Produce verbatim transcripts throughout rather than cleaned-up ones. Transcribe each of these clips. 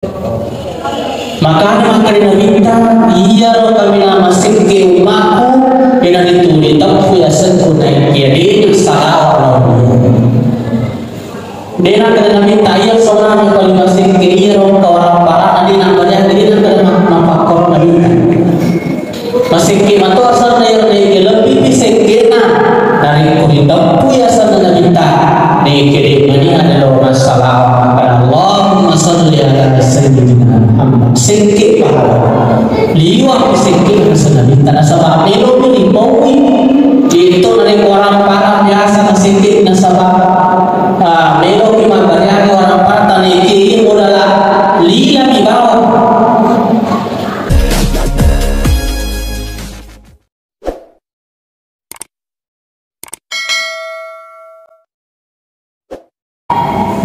Makana makkeda Nabitta, iyaro kaminang masekke ummaku, iyanaritu riteppu yasengku naekiya de' nassalawa lao ri iyaro. De' nakkeda Nabitta, iya sonana paling masekke iyaro engka waramparana de' nabbariang, de' nakkeda ma-, mappakkorona Nabitta. Masekke mato asenna iyaro naekiya lebbipi sekke'na narekko riteppu asenna Nabitta, naekiya de' mani ada lao massalawa makkeda, Allahumma salli ala sayyidina Muhammad. Sekke pahala. Liwa' sekke'na asenna Nabitta nasaba' melo'mi ripaui. Itu narekko waramparang biasa masekke nasaba', ah, melo'mi mabbariang waramparang naekiya modala' lilami bawang.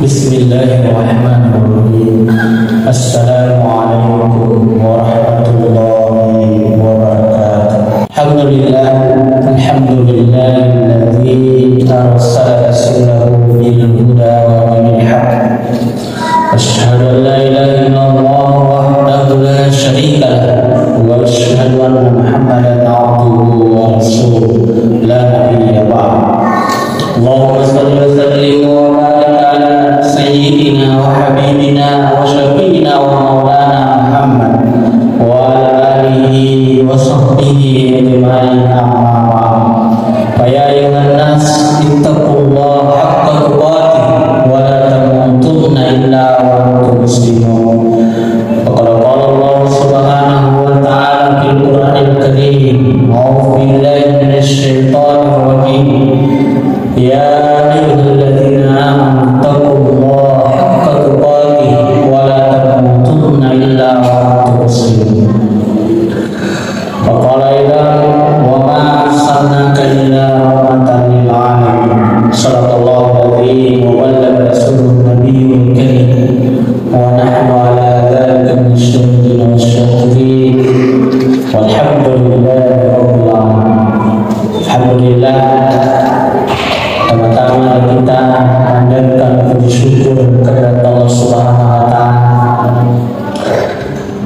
بسم الله الرحمن الرحيم. السلام عليكم ورحمة الله وبركاته. الحمد لله، الحمد لله الذي أرسل رسوله بالهدى ودين الحق. أشهد أن لا إله إلا الله وحده لا شريك له، وأشهد أن محمدا عبده ورسوله لا نبي بعده. اللهم صل وسلم وبارك على سيدنا وحبيبنا وشفيعنا ومولانا محمد وعلى آله وصحبه أجمعين، أما بعد. فيا أيها الناس، اتقوا الله حق تقاته ولا تموتن إلا وأنتم مسلمون. وقد قال الله سبحانه وتعالى في القرآن الكريم: أعوذ بالله من الشيطان الرجيم. يا أيها الذين آمنوا اتقوا الله حق تقاته ولا تموتن إلا وأنتم مسلمون. وقال أيضا: وما أرسلناك إلا رحمة للعالمين. صدق الله العظيم وبلغ رسوله النبي الكريم. ونحن على ذلك من الشاهدين والشاكرين. والحمد لله رب العالمين. Alhamdulillah, pertama-tama kita panjatkan puji syukur kehadirat Allah Subhanahu wa Ta'ala.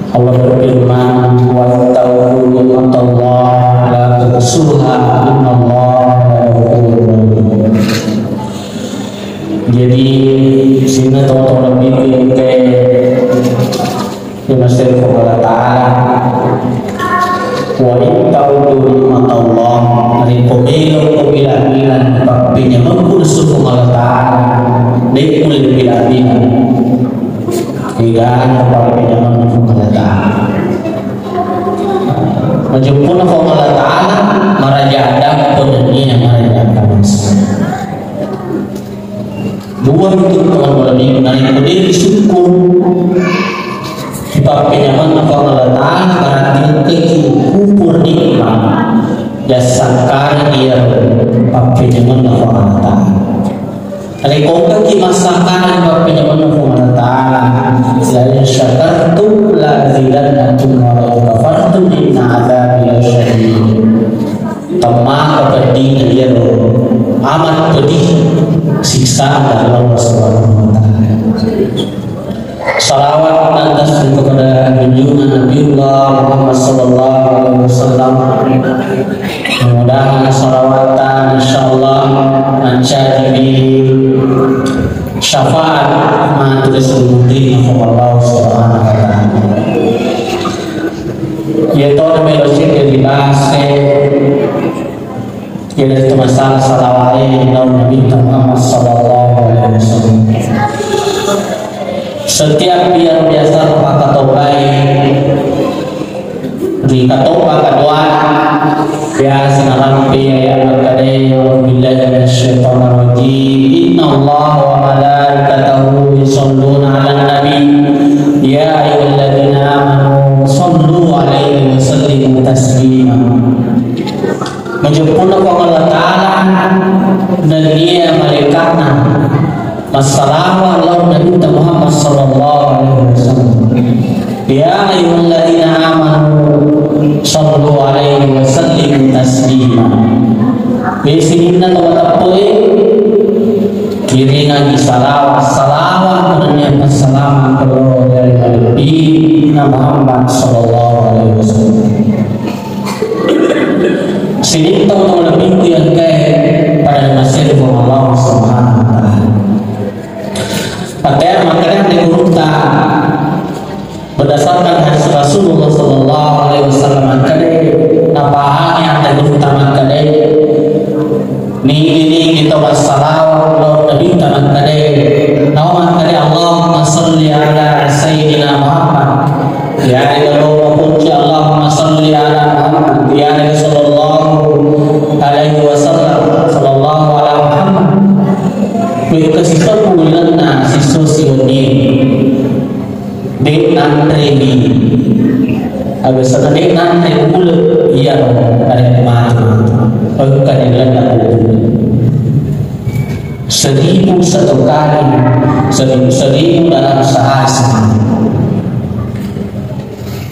Allah berfirman, "Wa in ta'uddu ni'matallahi la tuhsuha, innallaha laghafurur rahim." Jadi, sininna tomatoa lebbi engkae dimaseru Puang Allah Ta'ala. Wa in ta'uddu ni'matallah, narekko melo ko bila-bila pappenyamengku lesu Puang Allah Ta'ala, de' mulle bila-bila. Egana pappenyamengku Puang Allah Ta'ala. Majeppunna Puang Allah Ta'ala, maraja adammu nennia maraja agamasa. Dua itu teman-teman ini, narekko de' risyukur, dipappenyamengna Puang Allah Ta'ala, berarti engkaki kufur nikmat. Jassangkara dia pappenyamengna Puang Allah Ta'ala. Rekko engkaki massangkara pappenyamengna Puang Allah Ta'ala, la in syakartum la azidannakum wa la in kafartum inna adzabi lasyadid. Temmaka peddinna iyaro, amat pedih siksa dari Allah Subhanahu wa Ta'ala. Salawat dan taslim kepada junjungan Nabiullah Muhammad sallallahu alaihi wasallam. Mudah-mudahan salawatan insyaallah mancaji syafaat majelis ulama Allah Subhanahu wa Ta'ala. Iya to melo sirri dibahas, eh, iyanaritu masalah salawat lao ri Nabitta Muhammad sallallahu alaihi wasallam. Setiap biar biasa pakatobai, ri katoba kaduana, biasa narampe ayat makkedai, "A'udzu billahi minasyaitonir rajim. Innallaha wa malaikatahu yusholluna 'alan nabi. Ya ayyuhalladzina amanu shollu 'alaihi wa sallimu taslima." Majeppunna Puang Allah Ta'ala nennia malaikatna massalawa lao Nabitta Muhammad sallallahu alaihi wasallam. Ya ayyuhalladzina amanu shollu 'alaihi wa sallimu taslima. We sininna to mateppue, kiringangngi salawat, salawat nennia passalama lao ri Nabiyyina Muhammad sallallahu alaihi wasallam. Sininna tau-tau lebbiku yang engkae pada namasei Puang Allah Subhanahu wa Ta'ala. Pattaya makkeda ri gurutta, berdasarkan hadis Rasulullah sallallahu alaihi wasallam, makkeda napahangi ri gurutta makkeda, nigi-nigi tau massalawa lao Nabitta makkeda, nau makkeda, Allahumma salli ala Sayyidina Muhammad. Iyarega lao mapoji, Allahumma salli ala Muhammad. Iyarega sallallahu alaihi wasallam, sallallahu ala Muhammad. Wekka sisebbu lalenna sisso siwennie. De' nanreni. Aga sana de' nanre uleng iyaro narekko matu-matu. Engka ri lalenna kubur. Seribu satu kali, seribu, seribu dalam sehari seminggu.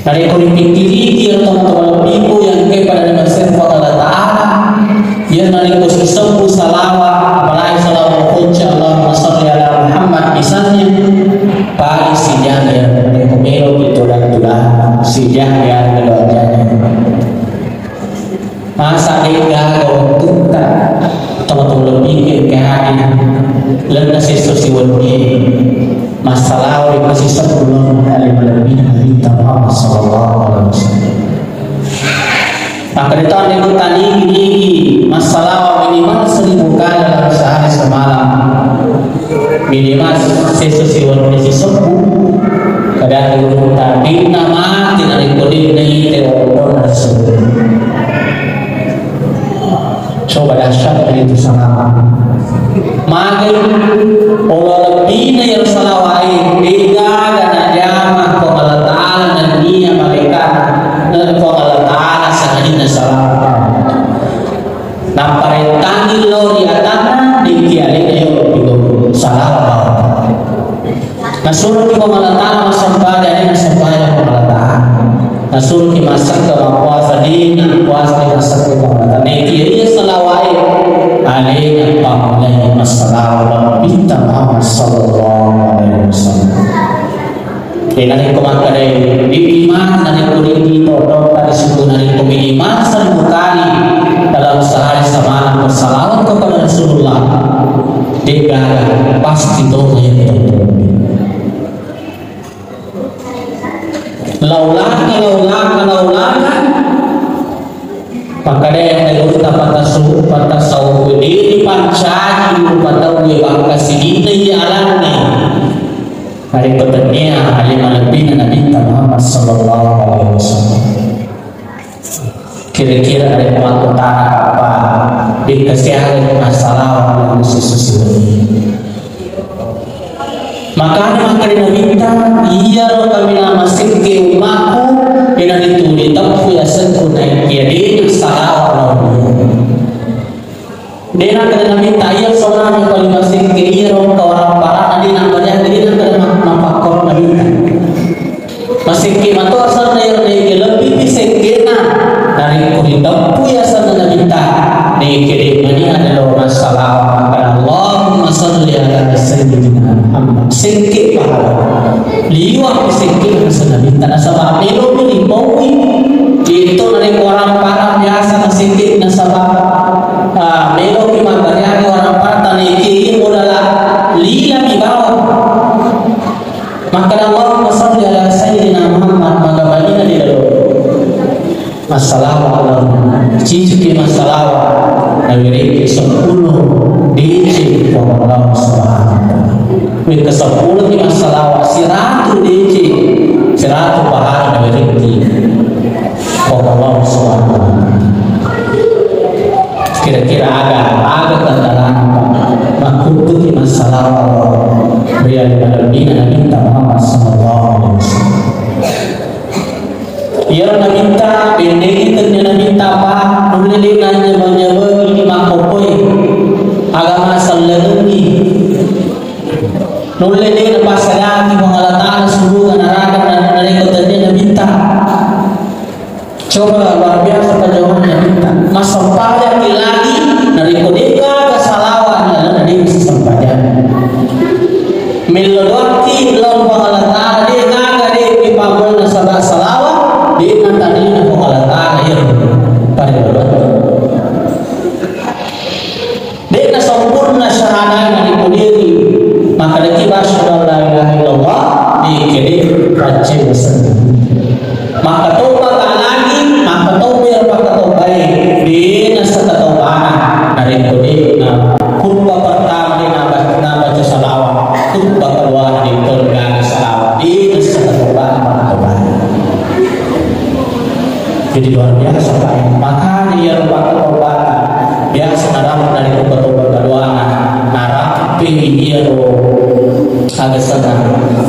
Narekko ripikkiriki iyaro tomatoa lebbiku yang engkae pada namasei Puang Allah Ta'ala, iya narekko sisebbu salawa, apalagi salawa mapoji, Allahumma salli ala Muhammad, misalnya, paling sijaga, narekko meloki tudang-tudang, sijaga, melo aja. Masa de' gaga wettutta, tomatoa lebbiku engka hadir, lalenna sisso siwennie, massalawa ri pasisebbu lao ri malebbina Nabitta Muhammad sallallahu alaihi wasallam. Makkeda to ri gurutta, nigi-nigi massalawa minimal seribu kali dalam sehari semalam. Minimal sisso siwenni sisebbu. Kemudian ri gurutta, de'na mate narekko de' naita weddonna ri surga. Coba dahsyat itu salawa. Magai olo lebbina iyaro salawae, de' gaga najama Puang Allah Ta'ala nennia malaikana, na Puang Allah Ta'ala sangadinna salawa. Napparentangi lao ri atanna, de'ki alena iyaro pigau salawa. Nasuroki Puang Allah Ta'ala massempajang, de' nassempajang Puang Allah Ta'ala. Nasuroki massekka mappuasa, de' nappuasa, de' nassekka Puang Allah Ta'ala. Naekiya iya salawae, alena pammulai massalawa lao Nabitta Muhammad sallallahu alaihi wasallam. E, narekko makkedai, di iman, narekko di, di pondok tadi suku, narekko minimal seribu kali dalam sehari semalam bersalawat kepada Rasulullah, de' gaga, pasti toba yang itu. Laulaka, laulaka, laulaka. Makkedai ri gurutta, patasu-, patasau diri pancaji rupa tauwe bangka sininna iya alanna. Narekko tennia ale malebbina Nabitta Muhammad sallallahu alaihi wasallam. Kira-kira narekko makkutana kapang, wekka siaga massalawa lao ri sisso siwenni. Makana makkeda Nabitta, iyaro kaminang masekke ummakku, iyanaritu riteppu yasengku naekiya de' nassalawa lao ri iyaro. De' nakkeda Nabitta, iya sonana paling masekke, iyaro engka waramparana de' nabbajang, de' nakkeda ma-, mappakkoro Nabitta. Masekke mato asenna iyaro, naekiya lebbipi sekke'na. Narekko riteppu asenna Nabitta, naekiya de' mani ada lao massalawa, makkeda, Allahumma salli ala Sayyidina Muhammad. Sekke pahala. Liwa' sekke'na asenna Nabitta, nasaba melomi ripaui. Itu narekko waramparang biasa nasekke, nasaba, ah, meloki mabbariani waramparang, naekiya modala lilami bawang. Makkeda, Allahumma salli ala Sayyidina Muhammad, maga malina di dalam massalawa, Allah. Cicuki massalawa, nawerekki seppulo D C Puang Allah Subhanahu wa Ta'ala. Wekka seppulo ki massalawa, siratu D C, siratu pahala nawerekki Puang Allah Subhanahu wa Ta'ala. Kira-kira aga, aga tandarana makkuttuki massalawa ri ale malebbina Nabitta Muhammad sallallahu alaihi wasallam. Iyaro Nabitta, bendengi tennia Nabitta, apa nulle de' nanyameng-nyamengi makkokkoe agama sellengengngi. Nulle de' napassadaki Puang Allah Ta'ala suruga naraka na-, narekko tennia Nabitta. Coba luar biasa perjuangan Nabitta. Massempajangki lagi, narekko de' gaga salawa, na de' massempajang. Mello doakki lao Puang Allah Ta'ala, de' gaga, de' Racce sendiri. Makkatoba ka lagi, makkatoba ero makkatobae, de' nasseng katobana. Narekko de' na khutbah pertama de' naba-, nabaca salawat, khutbah kedua de' tolong salawat, de' nasseng katobana makkatobae. Jadi luar biasa, Pak. Makanya iyaro pakkatobata biasa narappa dari toba-toba keduana, narappi iyaro aga senna.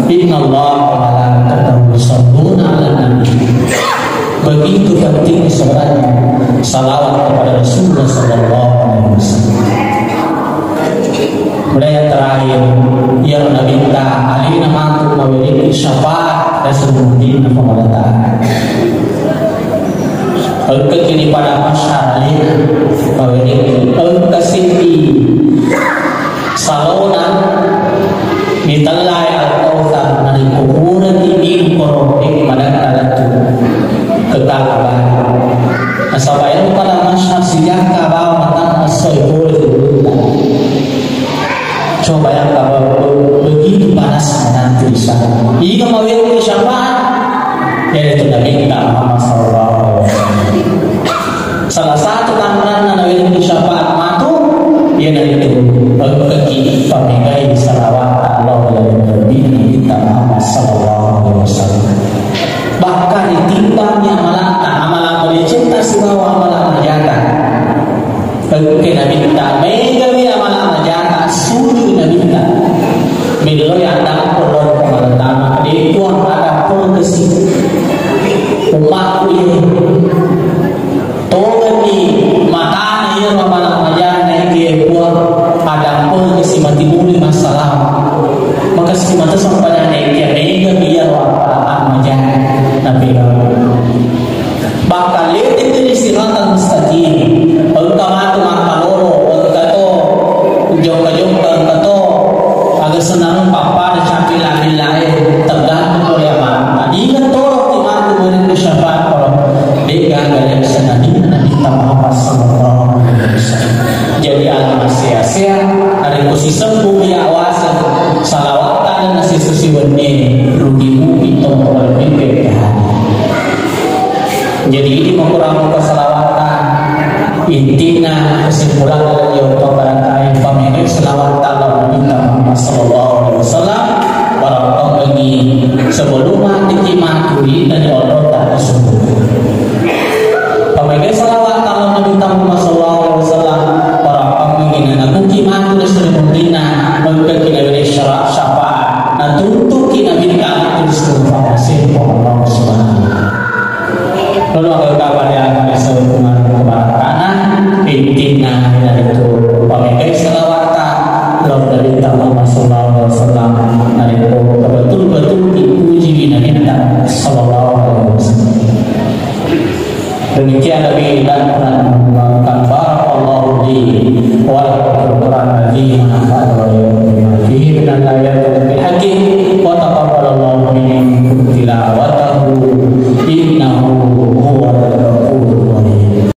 Innallaha wa malaikatahu yusholluna 'alan nabi. Begitu penting sebenarnya salawat kepada Rasulullah sallallahu alaihi wasallam. Kemudian yang terakhir, iyaro Nabitta alena matu mawerekki syafaat ri sumurina Puang Allah Ta'ala. Engkaki ri padang mahsyar alena mawerekki, engka seddi salona ditellae Al-Kautsar, narekko puraki minum koro, eh, madanna lettu kekal abadi. Nasaba iyaro padang mahsyar sijakka bawang matanna essoe pole ri ulutta. Coba bayangkan, be-, be-, begitu panasnya nanti di sana. Iga mawerekki syafaat? Iyanaritu Nabitta Muhammad sallallahu alaihi wasallam. Salah satu tandana nawerekki syafaat matu, iyanaritu engkaki pamegai salawat Allah ri Nabitta Muhammad sallallahu alaihi wasallam. Bahkan ditimbangi amalatta, amala madecetta sibawa amala majata. Engka Nabitta, maegami amala majata, sujui Nabitta. Melloi addampeng lao ri Puang Allah Ta'ala, de' Puang, addampengkesi ummakku iye. Tongengni matana iyaro amala majana iye, Puang, addampengkesi, matimuli massalama. Maka sisimata sempajanna iye, maegami iyaro amala majana napegau. Bahkan lette'ki ri siratal mustaqim, engka matu makkalolo, engka to jokka-jokka, engka to aga senna pappada cappella-pellae, tergantung pole amala. Ingat tolokki matu mawerekki syafaat, kalau de' gaga ri senna Nabitta Muhammad sallallahu alaihi wasallam. Jadi, ala massea-sea, narekko sisebbu iya waseng salawatta na sisesi wennie, rugi mupi to makkeda. Jadi, idi makurang muka salawatta. Intinna kesimpulanna, iya to barangkai pamegai salawatta lao ri Nabitta Muhammad sallallahu alaihi wasallam, barang pengi sebelum mati ki matu ri onrota sumurga. Pamegai salawat tama Nabitta Muhammad sallallahu alaihi wasallam, para pammugi nanakuki matu ri sumurga, engkaki nawere syafaat, natuntuki Nabitta matu ri sumurga Allah Subhanahu wa Ta'ala. Lalu, aga kabar yang kami sebut dengan kebarakana, intinna iyanaritu pamegai salawat lao ri Nabitta Muhammad sallallahu alaihi wasallam, narekko betul-betul dipuji Nabitta sallallahu alaihi wasallam. Demikian Nabi dan, dan, dan barakallahu li wa lakum fil Qur'an azim wa nafa'ani wa iyyakum bima fihi minal ayati